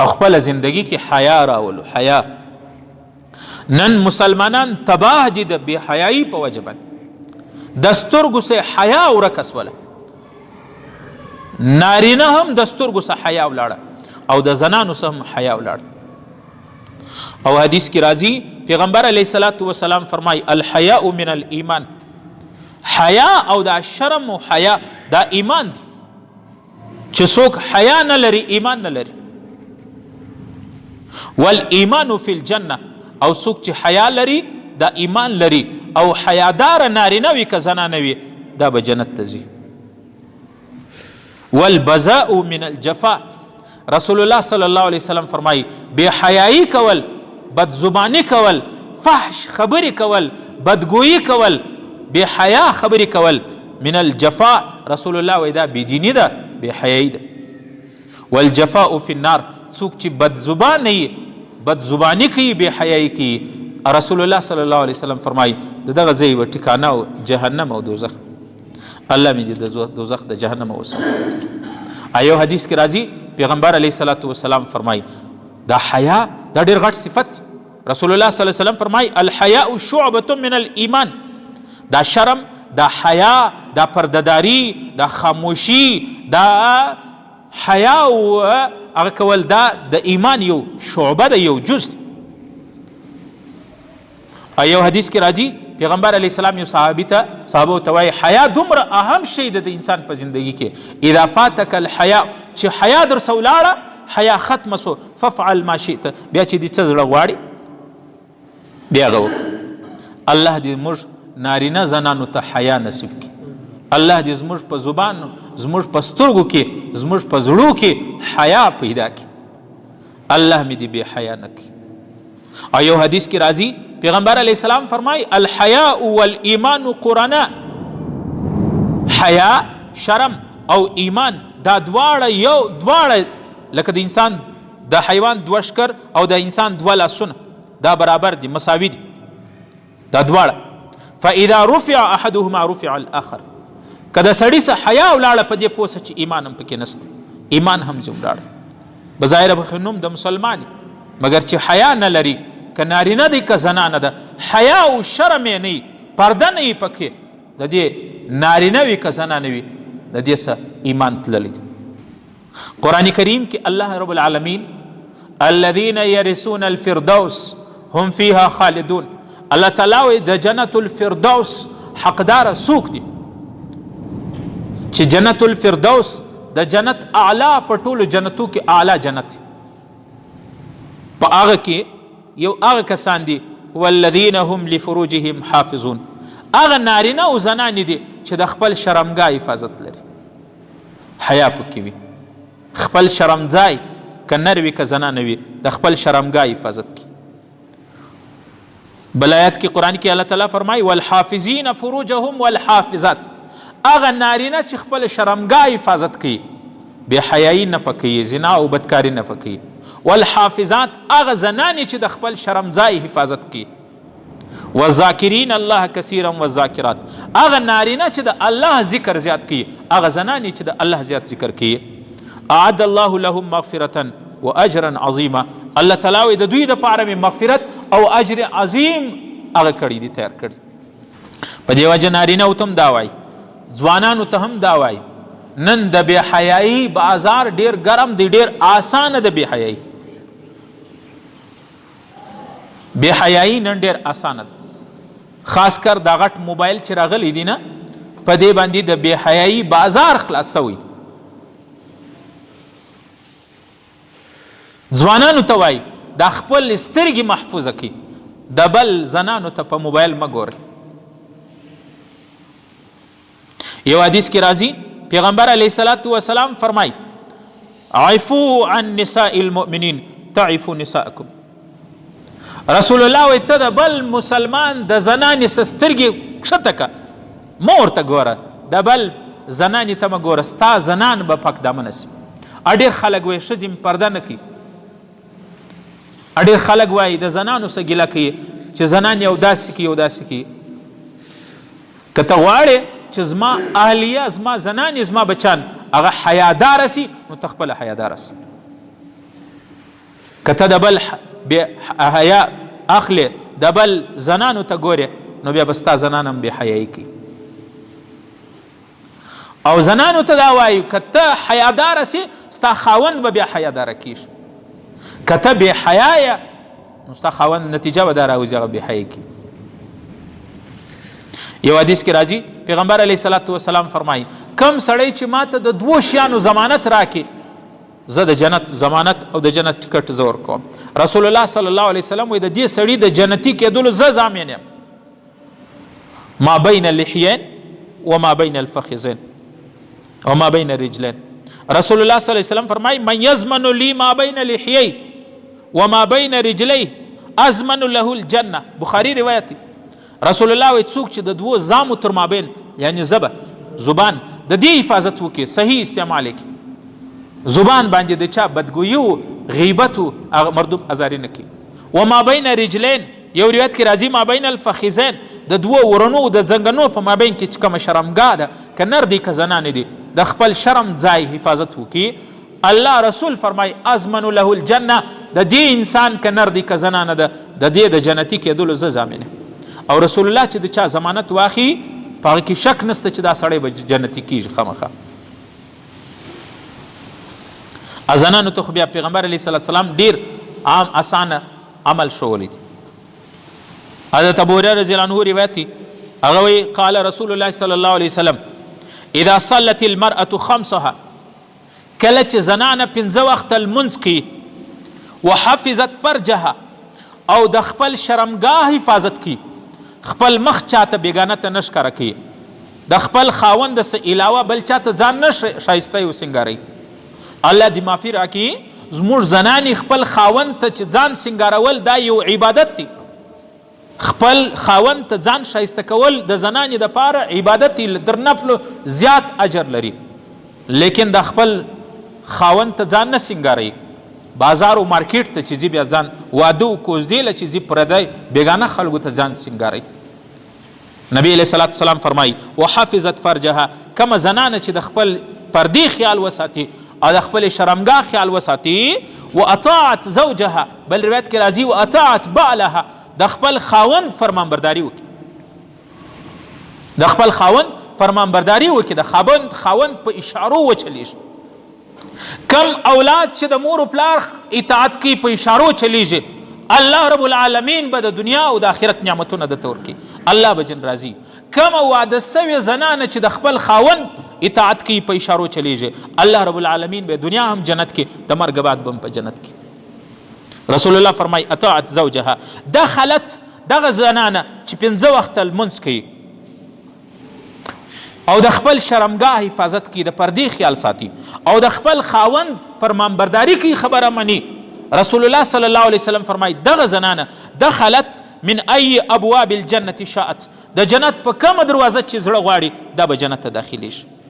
او خپل زندگی کې حیا راولو. حیا نن مسلمانان تباه دي د بې حیايي په وجه باندې، د سترګو څخه حیا ورکه سوله. نارینه هم د سترګو څخه حیا ولاړه او د زنانو څخه هم حیا ولاړه. او حدیث کې راځي پیغمبر علیه الصلاة والسلام فرمای الحیاء من الایمان، حیا او دا شرم او حیا دا ایمان دی. چې څوک حیا نه لري ایمان نه لري. والایمان فی الجنه، او څوک چې حیا لري دا ایمان لري، او حیادار نارینه وي که زنانه وي دا به جنت ته ځي. والبزاء من الجفا، رسول الله صلی الله علیه وسلم فرمایي بې حیايي کول، بد زباني کول، فحش خبرې کول، بدګویي کول، بې حیا خبرې کول من الجفا، رسول الله وایي دا بې دیني ده، بې حیايي ده. والجفاء فی النار، څوک چې بد زبانه یي، بد زباني کوي، بې حیايي کوي، رسول الله صلی الله علیه وسلم فرمایي د دغه ځای به ټکانه او جهنم او دوزخ. الله مې دې د دوزخ د جهنم وساتي. ایو حدیث کې راځي پیغمبر علیه الصلاة والسلام فرمایي دا حیا دا ډېر غټ صفت. رسول الله صلی الله علیه وسلم فرمایي الحیاء شعبة من الایمان، دا شرم، دا حیا، دا پردهداري، دا خاموشي، دا حیا او هغه کول دا د ایمان یو شعبه ده، یو جز دی. او یو حدیث کې راځي پیغمبر علیه السلام یو صحابي ته صحابو ته وایي حیا دومره اهم شی ده د انسان په زندگی کې، اذا فاتک الحیا، چې حیا درسه ولاړه، حیا ختمه سو، ففعل ما شئت، بیا چې دې څه زړه غواړي بیا هغه وکړه. الله دې موږ نارینه زنانو ته حیا نصیب کړي. الله دې زموږ په زبان، زموږ په سترګو کې، زموږ په زړو کې حیا پیدا کړي. الله مې دې بې حیا نه کړي. او یو حدیث کې راځي پیغمبر علیه السلام فرمای الحیاء والایمان قرنا، حیا شرم او ایمان دا دواړه یو دواړه لکه د انسان د حیوان دوه ښکر او د انسان دوه لاسونه دا برابر دي، مساوي دي دا دواړه. فاذا رفع احدهما رفع الاخر، که د سړي څه حیا ولاړه په دې پوه سه چې ایمان هم پکې نشته، ایمان هم ځي ولاړه. بظاهره به نوم د مسلمان مګر چې حیا نه لري، که نارینه دی که زنانه ده، حیا او شرم یې نه، پرده نه پکې، د دې نارینه وي که زنانه وي، د دې څه ایمان تللی دی. قرآن کریم کې الله رب العالمین الذين يرثون الفردوس هم فيها خالدون، الله تعالی وایي د جنت الفردوس حقدار څوک دي؟ چې جنت الفردوس د جنت اعلی په ټولو جنتو کې اعلی جنت، په هغه کې یو هغه کسان دي والذین هم لفروجهم حافظون، هغه نارینه او زنانې دي چې د خپل شرمګاه حفاظت لري، حیا پکې وي، خپل شرمځای که نر وي که زنانه وي د خپل شرمګاه حفاظت کوي. بل آیت کې قرآن کې الله تعالی فرمایي والحافظین فروجهم والحافظات، هغه نارینه چې خپل شرمګاه حفاظت کوي، بې حیایي نه پکوي، زنا او بدکاري نه پکوي، والحافظات هغه زنانې چې د خپل شرمځای حفاظت کوي، والذاکرین الله کثیرا والذاکرات، هغه نارینه چې د الله ذکر زیات کوي، هغه زنانې چې د الله زیات ذکر کوي، اعد الله لهم مغفرة واجرا عظیما، الله تعالی وایي د دوی دپاره مې مغفرت او اجر عظیم هغه کړی دی، تیار کړی. په دې وجه نارینه ته هم دا وایي، ځوانانو ته هم دا وایي، نن د بې حیایي بازار ډیر ګرم دی، ډیر اسانه د بې حیایي، بې حیایي نن ډیر اسانه ده. خاص کر دا غټ موبایل چې راغلی دی نه، په دې باندې د بې حیایي بازار خلاص سوی دی. ځوانانو ته وایي دا خپل سترګې محفوظه کړي، د بل زنانو ته په موبایل مه ګورئ. یو حدیث کې راځي پیغمبر علیه الصلاة والسلام فرمای عفو عن نساء المؤمنین تعفو نساءکم، رسول الله وایي ته د بل مسلمان د زنانې څه سترګې کښته که، مه ورته ګوره، د بل زنانې ته مه ګوره، ستا زنان به پاک دامنه سي. ډېر خلک وایي ښځې مې پرده نه کوي، ډېر خلک وایي د زنانو څه ګیله کوي چې زنان یو داسې کوي یو داسې کوي. که ته غواړې چې زما اهلیه، زما زنانې، زما بچان هغه حیاداره سي، نو ته خپله حیاداره سي. که ته د بل بې حیا اخلې، د بل زنانو ته ګورې، نو بیا به ستا زنان هم بې حیایي کوي. او زنانو ته دا وایو، که ته حیاداره سې، ستا خاوند به بیا حیاداره کیږي. که ته بې حیا یې، نو ستا خاوند نتیجه به دا راوځي، هغه بې حیا کیږي. یو حدیث کې راځي، پیغمبر علیه الصلاة والسلام فرمایي، کم سړی چې ماته د دوو شیانو ضمانت راکړي، زه د جنت ضمانت او د جنت ټیکټ زه ورکوم. رسول الله صلی الله علیه وسلم وایي، د دې سړي د جنتي کېدلو زه ضامن یم. ما بین اللحیین وما بین الفخذین وما بین الرجلین. رسول الله صلی الله علیه وسلم فرمایي، من یضمن لی ما بین لحیی وما بین رجلیه اضمن له الجنه. بخاری روایت دی. رسول الله وایي، څوک چې د دوو زامو تر مابین، یعنی زبه زبان، د دې حفاظت وکړي، صحیح استعمال یې کړي، زبان باندې د چا بدګویي او غیبت او هغه مردم ازاري نه کوي. وما بین رجلین، یو روایت کې راځي ما بین الفخذین، د دوو ورنو د ځنګنو په مابین کې چې کومه شرمګاه ده، که نر دی که زنانې دي، د خپل شرم ځای حفاظت وکړي. الله رسول فرمای، ازمن له الجنه، د دې انسان که نر دی که زنانه ده، د دې د جنتي کېدلو زه ضامن یم. او رسول الله چې د چا ضمانت واخلي، په هغه کې شک نشته چې دا سړی به جنتي کیږي خامخا. زنانو ته خو بیا پیغمبر علیه الصلاة والسلام ډیر عام اسانه عمل ښوولی دی. حضرت ابو هريره رضی الله عنه روایت دی، هغه وایي، قال رسول الله صلی الله علیه وسلم، اذا صلت المرأة خمسها، کله چې زنانه پنځه وخته لمونځ کوي، وحفظت فرجها، او د خپل شرمګاه حفاظت کوي، خپل مخ چاته بیګانه ته نه ښکاره کوي، د خپل خاوند څخه علاوه بل چاته ځان نه ښایسته او سینګاروي. الله دې معافي راکړي، زموږ زنانې خپل خاوند ته چې ځان سینګارول دا یو عبادت دی. خپل خاوند ته ځان ښایسته کول د زنانې دپاره عبادت دی، تر نفلو زیات اجر لري، لیکن د خپل خاوند ته ځان نه سینګاروي. بازار او مارکیټ ته چې ځي، بیا ځان واده او کوزدې له چې ځي، پردی بیګانه خلکو ته ځان سینګاروي. نبی علیه الصلاة والسلام فرمایي، وحفظت فرجها، کومه زنانه چې د خپل پردې خیال وساتي او د خپل شرمګاه خیال وساتي، واطاعت زوجها، بل روایت کې راځي واطاعت بعلها، د خپل خاوند فرمانبرداري وکړي، د خپل خاوند فرمانبرداري وکړي، د خاوند په اشارو وچلیږي. کم اولاد چې د مور او پلار اطاعت کوي، په اشارو چلیږي، الله رب العالمین به د دنیا او د آخرت نعمتونه درته ورکوي، الله به جن راضي. کومه واده سوې زنانه چې د خپل خاوند اطاعت کوي، په اشارو چلیږي، الله رب العالمین به دنیا هم جنت کې، د مرګ بعد به هم په جنت کې. رسول الله فرمای، اطاعت زوجها دخلت، دغه زنانه چې پنځه وخته لمونځ کوي او د خپل شرمګاه حفاظت کوي، د پردې خیال ساتي او د خپل خاوند فرمانبرداري کوي، خبره مني، رسول الله صلی الله علیه وسلم فرمای، دغه زنانه دخلت من ای ابواب الجنة شاءت، د جنت په کومه دروازه چې زړه غواړي، دا به جنت ته داخلي شي.